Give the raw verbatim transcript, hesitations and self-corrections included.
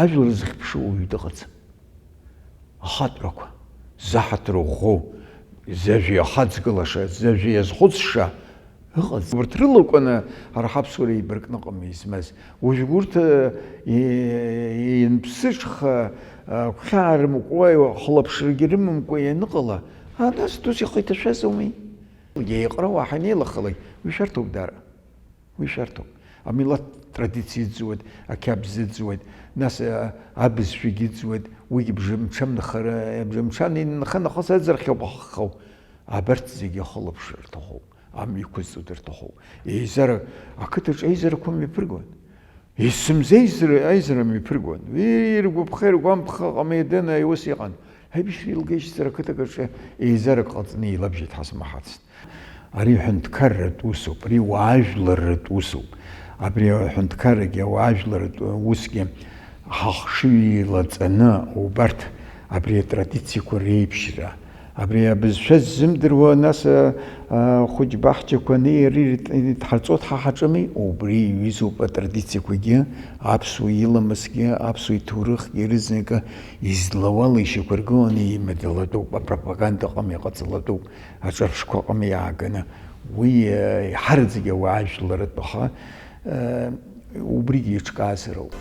Ажәлар зыхьԥшуа уаҩ дыҟаӡам. Ахатәрақәа, ззаҳаҭыр ӷәӷәоу, зыжәҩа иахаҵгылаша, зыжәҩа иазхәыцша ыҟаӡам. Урҭ рылакәаны ҳара ҳаԥсуара еибаркны ыҟами измаз. Уажәгьы урҭ, э, и-, ианԥсыҽха, агәхьаа рымкуа, хылаԥшрагьы рымамкәа ианыҟала, а, нас дус ихы иҭашәаз ауми? Еиҟарауа ҳанеилахалак, уи шәарҭоуп даара. Уи шәарҭоуп. Амилаҭ традициа ыӡуеит, ақьабз ыӡуеит, нас, а, абызшәагьы ыӡуеит, уигьы бжамҽамнхара, бжамҽан инханахыс аӡырхьоуп аххау. Абарҭ зегьы ахылаԥшра рҭахуп, амҩақәа зҵоу дырҭахуп. Еизара, ақыҭаҿы аизарақәа мҩаԥыргон. Есымза аизара, аизара мҩаԥыргон. Иргәаԥха, иргәамԥха ҟамеи дына ус иҟан. Аибашьра еилгеижьҭеи ақыҭак аҿы еизарак ҟаҵаны еилабжьеит ҳәа смаҳацт. Ари ҳәынҭқарратә усуп, ари уаажәларратә усуп. Абри аҳәынҭқаррагьы ауаажәларратә усгьы ҳахшыҩ еилаҵаны убарҭ абри атрадициақәа реиԥшьра, абри абызшәа ззымдыруа, нас, а, а, хәыҷ баҳчақәа анеи ари дҳарҵоит ҳа ҳаҿыми, убри иҩызоуп атрадициақәагьы, аԥсуа иламысгьы, аԥсуа иҭоурыхгьы рызныкы излауала ишьақәыргыланы имадалатәуп, апропаганда ыҟам иҟаҵалатәуп. Аҿырԥштәқәа ыҟами иааганы. Уи, э, иҳараӡагьы ауаажәларратә аха, э, убригьы еиҿкаазароуп.